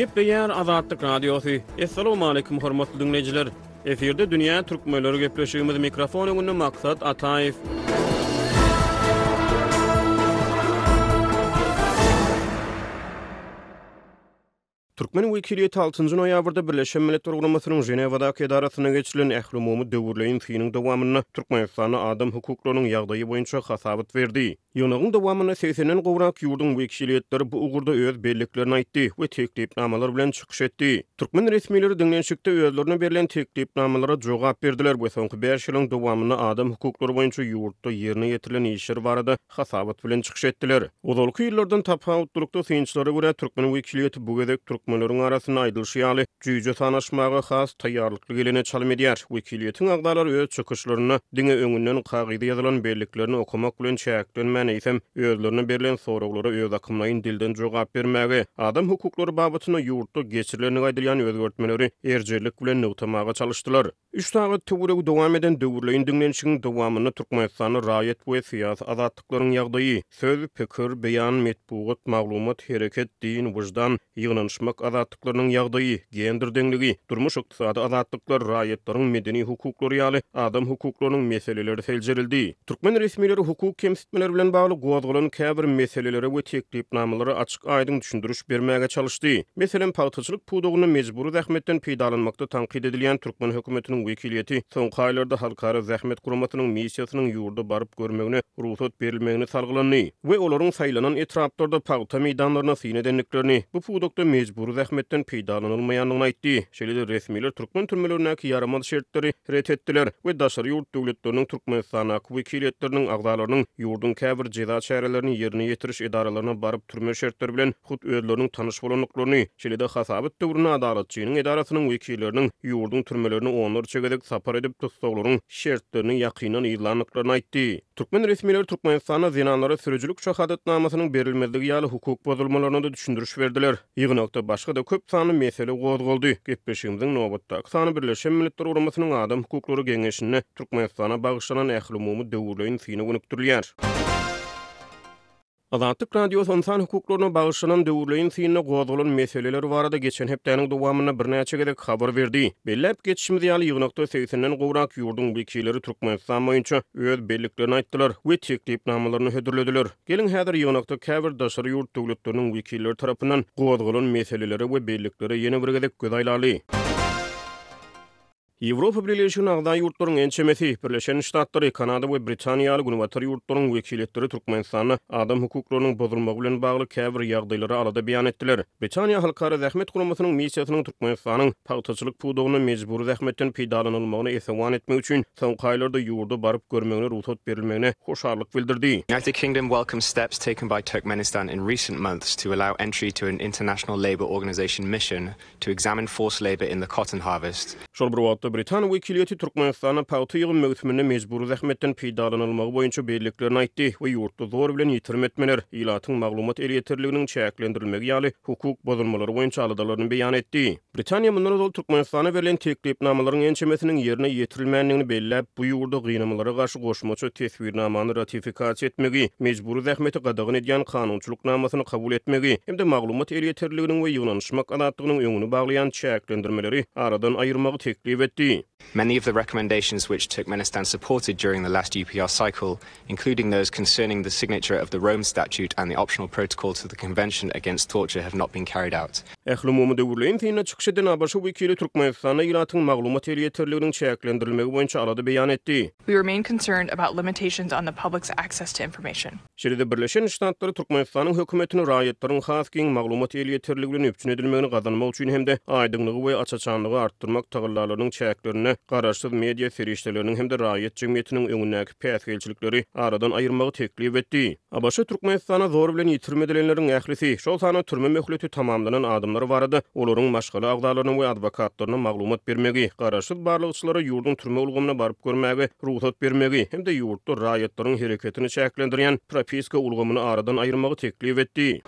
Gepleýär Azatlyk Radiosy. Assalamualaikum hormatly diňleýjiler. Efirde dünýä türkmenleri gepleşigimiz mikrofon öňünde Maksat Ataýew. Türkmen wekiliýeti altynjy noýabrda Birleşen Milletler Guramasynyň Ženewadaky edarasynda geçirilen ählumumy döwürleýin synyň dowamynda Türkmenistanda adam hukuklarynyň ýagdaýy boýunça hasabat berdi. Ýygnagyň dowamynda segsenden gowrak ýurduň wekiliýetleri bu ugurda öz belliklerini aýtdy we teklipnamalar bilen çykyş etdi. Türkmen resmileri diňlenişikde özlerine berlen teklipnamalara jogap berdiler we soňky bäş ýylyň dowamynda adam hukuklary boýunça ýurtda ýerine ýetirilen işler barada hasabat bilen çykyş etdiler. Ozalky ýyllardan tapawutlylykda, synçylara görä, türkmen wekiliýeti bu gezek türkmenleriň arasynda aýdylyşy ýaly, jüýje sanaşmaga has taýýarlykly gelene çalym edýär. Wekiliýetiň agzalary öz çykyşlarynda diňe öňünden kagyza ýazylan belliklerini okamak bilen çäklenmän, eýsem, özlerine berlen soraglara özakymlaýyn dilden jogap bermäge, adam hukuklary babatynda ýurtda geçirilendigi aýdylýan özgertmeleri erjellik bilen nygtamaga çalyşdylar. Üç sagat töweregi dowam eden döwürleýin diňlenişigiň dowamynda Türkmenistanda raýat we syýasy azatlyklaryň ýagdaýy, söz, pikir, beýan, metbugat, maglumat, hereket, din, wyždan, ýygnanyşmak azatlyklarynyň ýagdaýy, gender deňligi, durmuş-ykdysady azatlyklar, raýatlaryň medeni hukuklary ýaly adam hukuklarynyň meseleleri seljerildi. Türkmen resmileri hukuk kemsitmeleri bilen bagly gozgalan käbir meselelere we teklipnamalara açyk-aýdyň düşündiriş bermäge çalyşdy. Meselem, pagtaçylyk pudagynda mejbury zähmetden peýdalanmakda tankyt edilýän türkmen hökümetiniň wekiliýeti soňky aýlarda Halkara zähmet guramasynyň missiýasynyň ýurda baryp görmegine rugsat berilmegine salgylandy we olaryň saýlanan etraplarda pagta meýdanlaryna syn edendiklerini, bu pudakda mejbury zähmetden peýdalanylmaýandygyny aýtdy. Şeýle-de resmiler türkmen türmelerindäki ýaramaz şertleri ret etdiler we daşary ýurt döwletleriniň Türkmenistandaky wekiliýetleriniň agzalarynyň ýurduň käbir jeza çärelerini ýerine ýetiriş edaralaryna baryp türme şertleri bilen hut özleriniň tanyş bolandyklaryny, şeýle-de hasabat döwründe Adalatçynyň edarasynyň wekilleriniň ýurduň türmelerine onlarça gezek sapar edip tussaglaryň şertlerini ýakyndan yzlandyklaryny aýtdy. Türkmen resmileri Türkmenistanda zenanlara sürüjilik şahadatnamasynyň berilmezligi ýaly hukuk bozulmalaryna-da düşündiriş berdiler. Ýygnakda başga-da köp sanly mesele gozgaldy. Gepleşigimiziň nobatdaky sany Birleşen Milletler Guramasynyň Adam hukuklary geňeşinde Türkmenistana bagyşlanan ählumumy döwürleýin syna gönükdirilýär. Azatlyk Radiosy ynsan hukuklaryna bagyşlanan döwürleýin synda gozgalan meseleler barada geçen hepdäniň dowamynda birnäçe gezek habar berdi. Belläp geçişimiz ýaly, ýygnakda segsenden gowrak ýurduň wekilleri Türkmenistan boýunça öz belliklerini aýtdylar we teklipnamalaryny hödürlediler. Geliň, häzir ýygnakda käbir daşary ýurt döwletleriniň wekilleri tarapyndan gozgalan meselelere we belliklere ýene bir gezek göz aýlaly. Ýewropa Bileleşigine agza ýurtlaryň ençemesi, Birleşen Ştatlary, Kanada we Britaniýa ýaly günbatar ýurtlaryň wekiliýetleri Türkmenistanda adam hukuklarynyň bozulmagy bilen bagly käbir ýagdaýlara alada beýan etdiler. Britaniýa Halkara zähmet guramasynyň missiýasynyň Türkmenistanyň pagtaçylyk pudagynda mejbury zähmetden peýdalanylmagyna esewan etmek üçin soňky aýlarda ýurda baryp görmegine rugsat berilmegine hoşallyk bildirdi. United Kingdom welcomes steps taken by Turkmenistan in recent months to allow entry to an International Labour Organization mission to examine forced labour in the cotton harvest. Şol bir wagtda, britan wekiliýeti Türkmenistanda pagta ýygym möwsüminde mejbury zähmetden peýdalanylmagy boýunça belliklerini aýtdy we ýurtda zor bilen ýitirim etmeler, ilatyň maglumat elýeterliginiň çäklendirilmegi ýaly hukuk bozulmalary boýunça aladalaryny beýan etdi. Britaniýa mundan ozal Türkmenistana berlen teklipnamalaryň ençemesiniň ýerine ýetirilmändigini belläp, bu ýurda gynamalara garşy goşmaça teswirnamany ratifikasiýa etmegi, mejbury zähmeti gadagan edýän kanunçylyk namasyny kabul etmegi hem-de maglumat elýeterliliginiň we ýygnanyşmak azatlygynyň öňüni baglaýan çäklendirmeleri aradan aýyrmagy teklip etdi. Many of the recommendations which Turkmenistan supported during the last UPR cycle, including those concerning the signature of the Rome Statute and the Optional Protocol to the Convention against Torture have not been carried out. Ählumumy döwürleýin synda çykyş eden ABŞ wekili Türkmenistanda ilatyň maglumat elýeterliginiň çäklendirilmegi boýunça alada beýan etdi. We remain concerned about limitations on the public's access to information. Şeýle-de Birleşen Ştatlary Türkmenistanyň hökümetini raýatlaryň has giň maglumat elýeterligi bilen üpjün edilmegini gazanmak üçin hem-de aýdyňlygy we aç-açanlygy artdyrmak tagallalarynyň çäklerinde garaşsyz media serişdeleriniň hem-de raýat jemgyýetiniň öňündäki päsgelçilikleri aradan aýyrmagy teklip etdi. ABŞ Türkmenistana zor bilen ýitirim edilenleriň ählisi, şol sanda türme möhleti tamamlanan adamlar barada olaryň maşgala agzalaryna we adwokatlaryna maglumat bermegi, garaşsyz barlagçylara ýurduň türme ulgamyna baryp görmäge rugsat bermegi hem-de ýurtda raýatlaryň hereketini çäklendirýän propiska ulgamyny aradan aýyrmagy teklip etdi.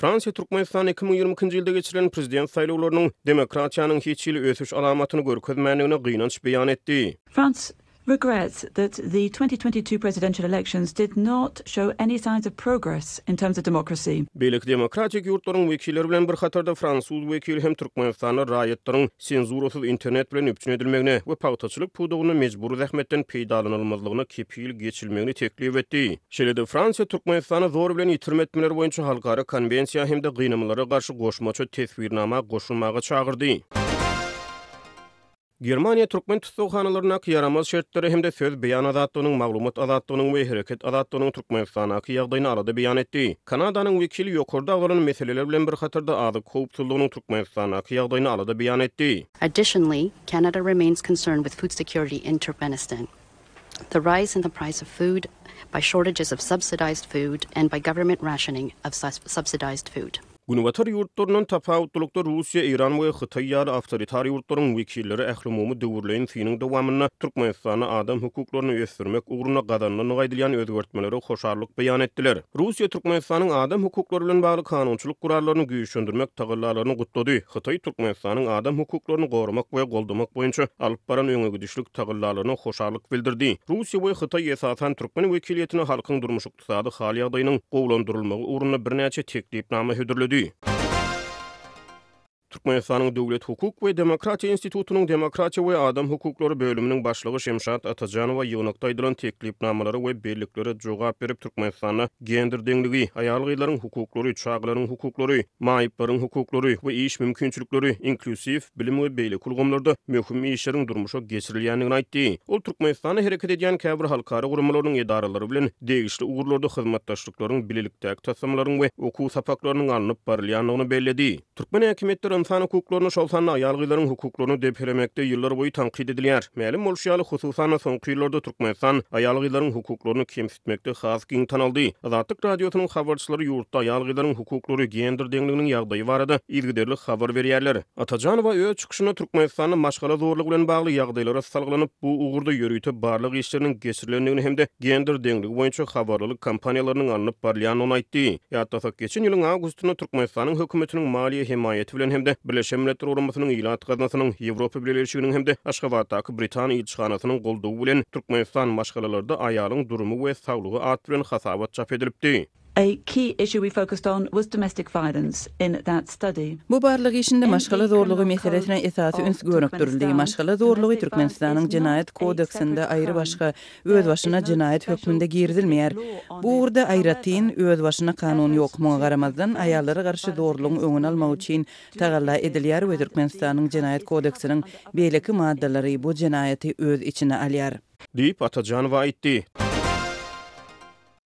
Fransiýa Türkmenistanda 2022-nji ýylda geçirilen prezident saýlawlarynyň demokratiýanyň hiç hili ösüş alamatyny görkezmändigine gynanç beýan etdi. France. Regrets that the 2022 presidential elections did not show any signs of progress in terms of democracy. Beýleki demokratik ýurtlaryň wekilleri bilen bir hatarda fransuz wekili hem Türkmenistanda raýatlaryň senzurasyz internet bilen üpjün edilmegine we pagtaçylyk pudagynda mejbury zähmetden peýdalanylmazlygyna kepil geçilmegini teklip etdi. Şeýle-de Fransiýa Türkmenistany zor bilen ýitirim etmeler boýunça halkara konwensiýa hem-de gynamalara garşy goşmaça teswirnama goşulmaga çagyrdy. Germaniýa türkmen tussaghanalaryndaky ýaramaz şertleri hem-de söz beýan azatlygynyň, maglumat azatlygynyň we hereket azatlygynyň Türkmenistandaky ýagdaýyny alada beýan etdi. Kanadanyň wekili ýokarda agzalan meseleler bilen bir hatarda azyk howpsuzlygynyň Türkmenistandaky ýagdaýyny alada beýan etdi. Additionally, Canada remains concerned with food security in Turkmenistan. The rise in the price of food by shortages of subsidized food and by government rationing of subsidized food. Günbatar ýurtlaryndan tapawutlylykda Russiýa, Eýran we Hytaý ýaly awtoritar ýurtlaryň wekilleri ählumumy döwürleýin synyň dowamynda Türkmenistanda adam hukuklaryny ösdürmek ugrunda gazanylandygy aýdylýan özgertmelere hoşallyk beýan etdiler. Russiýa Türkmenistanyň adam hukuklary bilen bagly kanunçylyk gurallaryny güýçlendirmek tagallalaryny gutlady. Hytaý Türkmenistanyň adam hukuklaryny goramak we goldamak boýunça alyp baran öňegidişlik tagallalaryna hoşallyk bildirdi. Russiýa we Hytaý esasan türkmen wekiliýetine halkyň durmuş-ykdysady hal-ýagdaýynyň gowulandyrylmagy ugrunda birnäçe teklipnama hödürledi. Türkmenistanyň Döwlet hukuk we demokratiýa institutynyň Demokratiýa we adam hukuklary bölüminiň başlygy Şemşat Atajanowa ýygnakda aýdylan teklipnamalara we belliklere jogap berip, Türkmenistanda gender deňligi, aýal-gyzlaryň hukuklary, çagalaryň hukuklary, maýyplaryň hukuklary we iş mümkinçilikleri, inklýusiw bilim we beýleki ulgamlarda möhüm işleriň durmuşa geçirilýändigini aýtdy. Ol Türkmenistanda hereket edýän käbir halkara guramalarynyň edaralary bilen degişli ugurlarda hyzmatdaşlyklaryň, bilelikdäki taslamalaryň we okuw sapaklarynyň alnyp barylýandygyny belledi. Türkmen häkimiýetleri ynsan hukuklaryny, şol sanda aýal-gyzlaryň hukuklaryny depelemekde ýyllarboýy tankyt edilýär. Mälim bolşy ýaly, hususan-da, soňky ýyllarda Türkmenistan aýal-gyzlaryň hukuklaryny kemsitmekde has giň tanaldy. Azatlyk Radiosynyň habarçylary ýurtda aýal-gyzlaryň hukuklary, gender deňliginiň ýagdaýy barada yzygiderli habar berýärler. Atajanowa öz çykyşynda Türkmenistanda maşgala zorlugy bilen bagly ýagdaýlara salgylanyp, bu ugurda ýörite barlag işleriniň geçirilendigini hem-de gender deňligi boýunça habarlylyk kampaniýalarynyň alnyp barylýandygyny aýtdy. Ýatlasak, geçen ýylyň awgustynda Türkmenistanyň hökümetiniň maliýe hemaýaty bilen hem-de Birleşen Milletler Guramasynyň Ilat gaznasynyň, Ýewropa Bileleşiginiň hem-de Aşgabatdaky Britan ilçihanasynyň goldawy bilen Türkmenistan, maşgalalarda aýalyň durumy we saglygy at bilen hasabat çap edilipdi. A key issue we focused on was domestic violence in that study. Bu barlag işinde maşgala zorlugy meselesine esasy üns gönükdirildi. Maşgala zorlugy Türkmenistanyň Jenaýat kodeksinde aýrybaşga, özbaşyna jenaýat hökmünde girizilmeýär. Bu ugurda aýratyn, özbaşyna kanun ýok. Muňa garamazdan, aýallara garşy zorlugyň öňüni almak üçin tagalla edilýär we Türkmenistanyň Jenaýat kodeksiniň beýleki maddalary bu jenaýaty öz içine alýar. Diýip, Atajanowa aýtdy.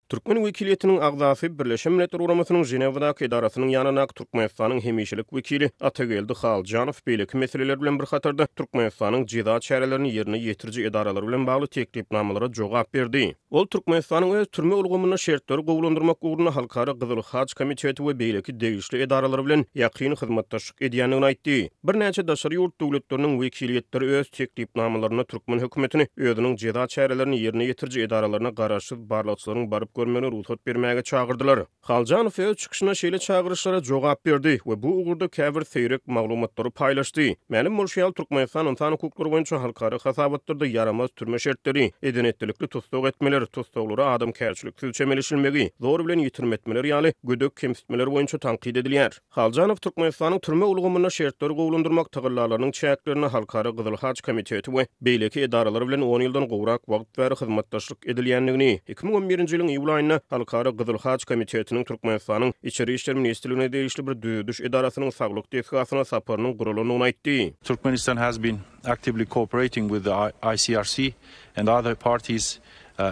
Türkmen wekiliýetiniň agzasy, Birleşen Milletler Guramasynyň Ženewadaky edarasynyň ýanyndaky Türkmenistanyň hemişelik wekili Atageldi Haljanow beýleki meseleler bilen bir hatarda Türkmenistanyň jeza çärelerini ýerine ýetiriji edaralary bilen bagly teklipnamalara jogap berdi. Ol Türkmenistanyň öz türme ulgamynda şertleri gowulandyrmak ugrunda Halkara Gyzyl Haç komiteti we beýleki degişli edaralary bilen ýakyn hyzmatdaşlyk edýändigini aýtdy. Birnäçe daşary ýurt döwletleriniň wekiliýetleri öz teklipnamalarynda türkmen hökümetini özüniň jeza çärelerini ýerine ýetiriji edaralaryna garaşsyz barlagçylaryň baryp görmegine rugsat bermäge çagyrdylar. Haljanow öz çykyşynda şeýle çagyryşlara jogap berdi we bu ugurda käbir seýrek maglumatlary paýlaşdy. Mälim bolşy ýaly, Türkmenistan ynsan hukuklary boýunça halkara hasabatlarda ýaramaz türme şertleri, eden-etdilikli tussag etmeler, tussaglara adamkärçiliksiz çemeleşilmegi, zor bilen ýitirim etmeler ýaly gödek kemsitmeler boýunça tankyt edilýär. Haljanow Türkmenistanyň türme ulgamynda şertleri gowulandyrmak tagallalarynyň çäklerinde Halkara Gyzyl Haç komiteti we beýleki edaralar bilen on ýyldan gowrak wagt bäri hyzmatdaşlyk edilýändigini, 2011-nji ýylyň iýul aýynda Halkara Gyzyl Haç komitetiniň Türkmenistanyň Içeri işler ministrligine degişli bir düzediş edarasynyň saglyk desgasyna saparynyň guralandygyny aýtdy. Turkmenistan has been actively cooperating with the ICRC and other parties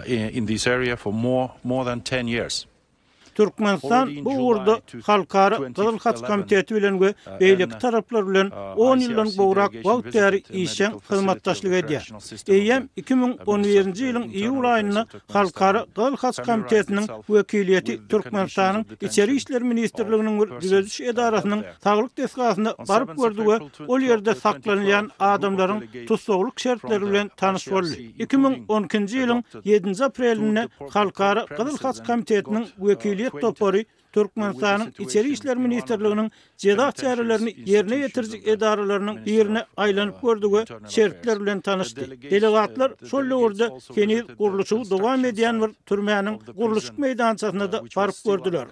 in this area for more more than ten years. Türkmenistan bu ugurda Halkara Gyzyl Haç komiteti bilen we beýleki taraplar bilen on ýyldan gowrak wagt bäri işjeň hyzmatdaşlyk edýär. Eýýäm 2011-nji ýylyň iýul aýynda Halkara Gyzyl Haç komitetiniň wekiliýeti Türkmenistanyň Içeri işler ministrliginiň bir düzediş edarasynyň saglyk desgasyna baryp gördi we ol ýerde saklanylýan adamlaryň tussaglyk şertleri bilen tanyş boldy. 2012-nji ýylyň ýedinji aprelinde Halkara Gyzyl Haç komitetiniň wekiliýet. wekiliýet topary Türkmenistanyň Içeri işler ministrliginiň jeza çärelerini ýerine ýetiriji edaralarynyň birine aýlanyp gördi we şertler bilen tanyşdy. Delegatlar şol döwürde heniz gurluşygy dowam edýän bir türmäniň gurluşyk meýdançasyna-da baryp gördüler.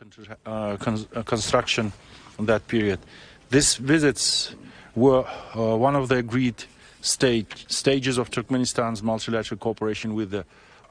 These visits were one of the agreed stages of Turkmenistan's multilateral cooperation with the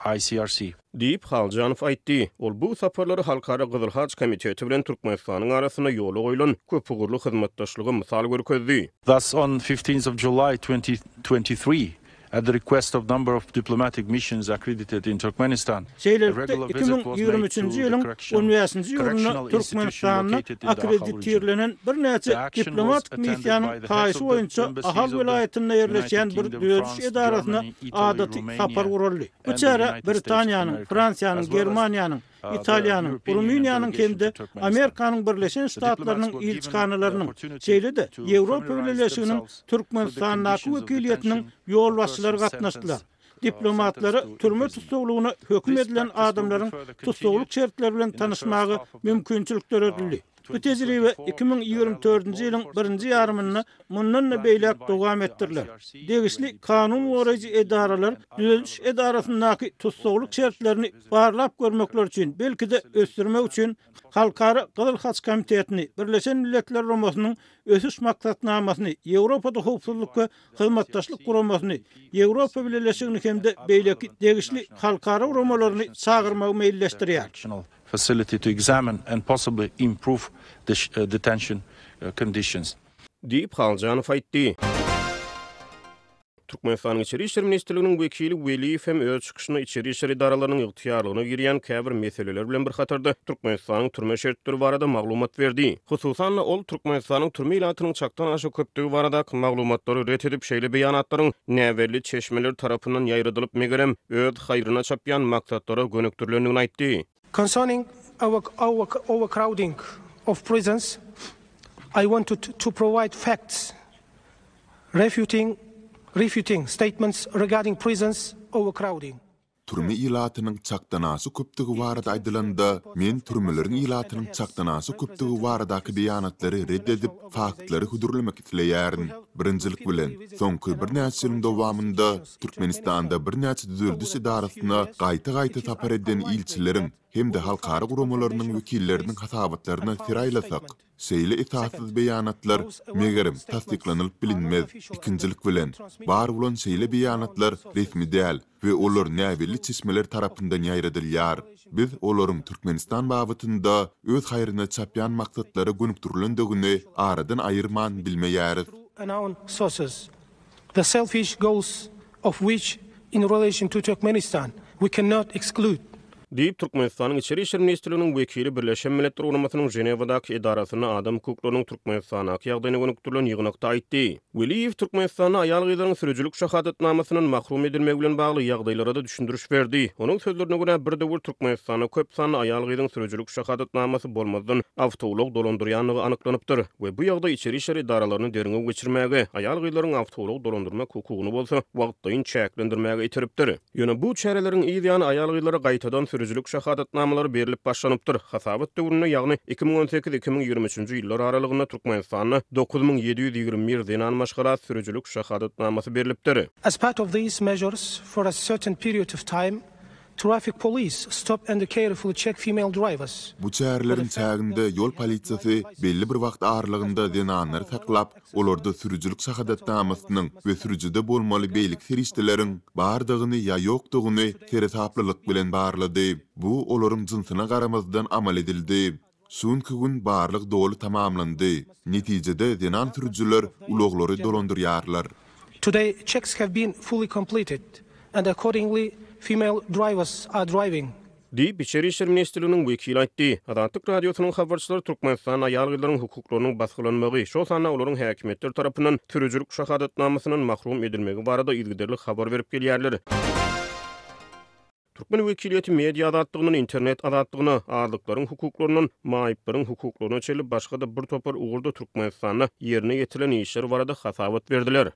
ICRC. Diýip, Haljanow aýtdy. Ol bu saparlary Halkara Gyzyl Haç komiteti bilen Türkmenistanyň arasynda ýola goýlan köpugurly hyzmatdaşlyga mysal görkezdi. Thus, on fifteenth of July 2023, at the request of number of diplomatic missions accredited in Turkmenistan, a Şeýlelikde, regular visit was made 2023-nji to the ýylyň on correctional bäşinji iýulynda correctional institution Türkmenistanda located in the Ahal region. akkreditirlenen birnäçe The action was diplomatik attended missiýanyň by the heads haýyşy of the boýunça embassies Ahal of the welaýatynda United ýerleşýän bir Kingdom, düzediş France, edarasyna Germany, Italy, adaty sapar Romania guraldy. Bu and the çärä United States of Britaniýanyň, America, Fransiýanyň, as well as Germaniýanyň, the Italiýanyň, European Union Rumyniýanyň delegation hem-de to Turkmenistan. Amerikanyň Birleşen The diplomats Ştatlarynyň were given the ilçihanalarynyň, opportunity şeýle-de to Ýewropa familiarize Bileleşiginiň themselves with the Türkmenistandaky conditions of wekiliýetiniň detention of ýolbaşçylary persons gatnaşdylar. sentenced Diplomatlara türme tussaglygyna höküm edilen adamlaryň tussaglyk şertleri bilen tanyşmaga mümkinçilik döredildi. Bu tejribe 2024-nji ýylyň birinji ýarymynda mundan-da beýläk dowam etdiriler. Degişli kanun goraýjy edaralar düzediş edarasyndaky tussaglyk şertlerini barlap görmekleri üçin, belki-de ösdürmek üçin Halkara Gyzyl Haç Komitetini, Birleşen Milletler Guramasynyň Ösüş Maksatnamasyny, Ýewropada Howpsuzlyk we Hyzmatdaşlyk Guramasyny, Ýewropa Bileleşigini hem-de beýleki degişli halkara guramalaryny çagyrmagy meýilleşdirýär. Facility to examine and possibly improve the detention conditions. Diýip, Haljanow aýtdy. Türkmenistanyň Içeri işler ministrliginiň wekili Weliýew hem öz çykyşynda içeri işler edaralarynyň ygtyýarlygyna girýän käbir meseleler bilen bir hatarda Türkmenistanyň türme şertleri barada maglumat berdi. Hususan-da, ol Türkmenistanyň türme ilatynyň çakdan aşa köpdügi baradaky maglumatlary ret edip, şeýle beýanatlaryň näbelli çeşmeler tarapyndan ýaýradylyp, megerem, öz haýryna çapýan maksatlara gönükdirilendigini aýtdy. Concerning overcrowding of prisons, I wanted to provide facts refuting refuting statements regarding prisons overcrowding. Türme ilatynyň çakdanaşa köpdügi barada aýdylanda, men türmeleriň ilatynyň çakdanaşa köpdügi baradaky beýanatlary ret edip, faktlary hödürlemek isleýärin. Birinjilik bilen, soňky birnäçe ýylyň dowamynda Türkmenistanda birnäçe düzeldiş edarasyna gaýta-gaýta sapar eden ilçileriň hem-de halkara guramalarynyň wekilleriniň hasabatlaryna ser aýlasak, Şeýle esassyz beýanatlar, megerem, tassyklanylyp bilinmez. Ikinjilik bilen, bar bolan şeýle beýanatlar resmi däl we olar näbelli çeşmeler tarapyndan ýaýradylýar. Biz olaryň Türkmenistan babatynda öz haýryna çapýan maksatlara gönükdirilendigini aradan aýyrman bilmeýäris. The selfish goals of which in relation to Turkmenistan we cannot exclude. Diýip, Türkmenistanyň Içeri işler ministrliginiň wekili Birleşen Milletler Guramasynyň Ženewadaky edarasynda adam hukuklarynyň Türkmenistandaky ýagdaýyna gönükdirilen ýygnakda aýtdy. Weliýew Türkmenistanda aýal-gyzlaryň sürüjilik şahadatnamasyndan mahrum edilmegi bilen bagly ýagdaýlara-da düşündiriş berdi. Onuň sözlerine görä, bir döwür Türkmenistanda köp sanly aýal-gyzyň sürüjilik şahadatnamasy bolmazdan awtoulag dolandyrýandygy anyklanypdyr we bu ýagdaý içeri işler edaralaryny derňew geçirmäge, aýal-gyzlaryň awtoulag dolandyrmak hukugyny bolsa wagtlaýyn çäklendirmäge iteripdir. Ýöne bu çäreleriň yz ýany aýal-gyzlara gaýtadan sürüjilik şahadatnamalary berlip başlanypdyr. Hasabat döwründe, ýagny 2018, 2023-nji ýyllar aralygynda Türkmenistanda 9721 zenan maşgala sürüjilik şahadatnamasy berlipdir. As part of these measures, for a certain period of time, Traffic police stop and carefully check female drivers. Bu çäreleriň çäginde ýol polisiýasy belli bir wagt aralygynda zenanlary saklap, olarda sürüjilik şahadatnamasynyň we sürüjide bolmaly beýleki serişdeleriň bardygyny ýa ýokdugyny seresaplylyk bilen barlady. Bu olaryň jynsyna garamazdan amal edildi. Şu günki gün barlag doly tamamlandy. Netijede zenan sürüjiler ulaglary dolandyrýarlar. Today checks have been fully completed and accordingly female drivers are driving. Diýip, Içeri işler ministrliginiň wekili aýtdy. Azatlyk Radiosynyň habarçylary Türkmenistanda aýal-gyzlaryň hukuklarynyň basgylanmagy, şol sanda olaryň häkimiýetler tarapyndan sürüjilik şahadatnamasyndan mahrum edilmegi barada yzygiderli habar berip gelýärler. Türkmen wekiliýeti media azatlygyndan internet azatlygyna, azlyklaryň hukuklaryndan maýyplaryň hukuklaryna çenli başga-da bir topar ugurda Türkmenistanda ýerine ýetirilen işler barada hasabat berdiler.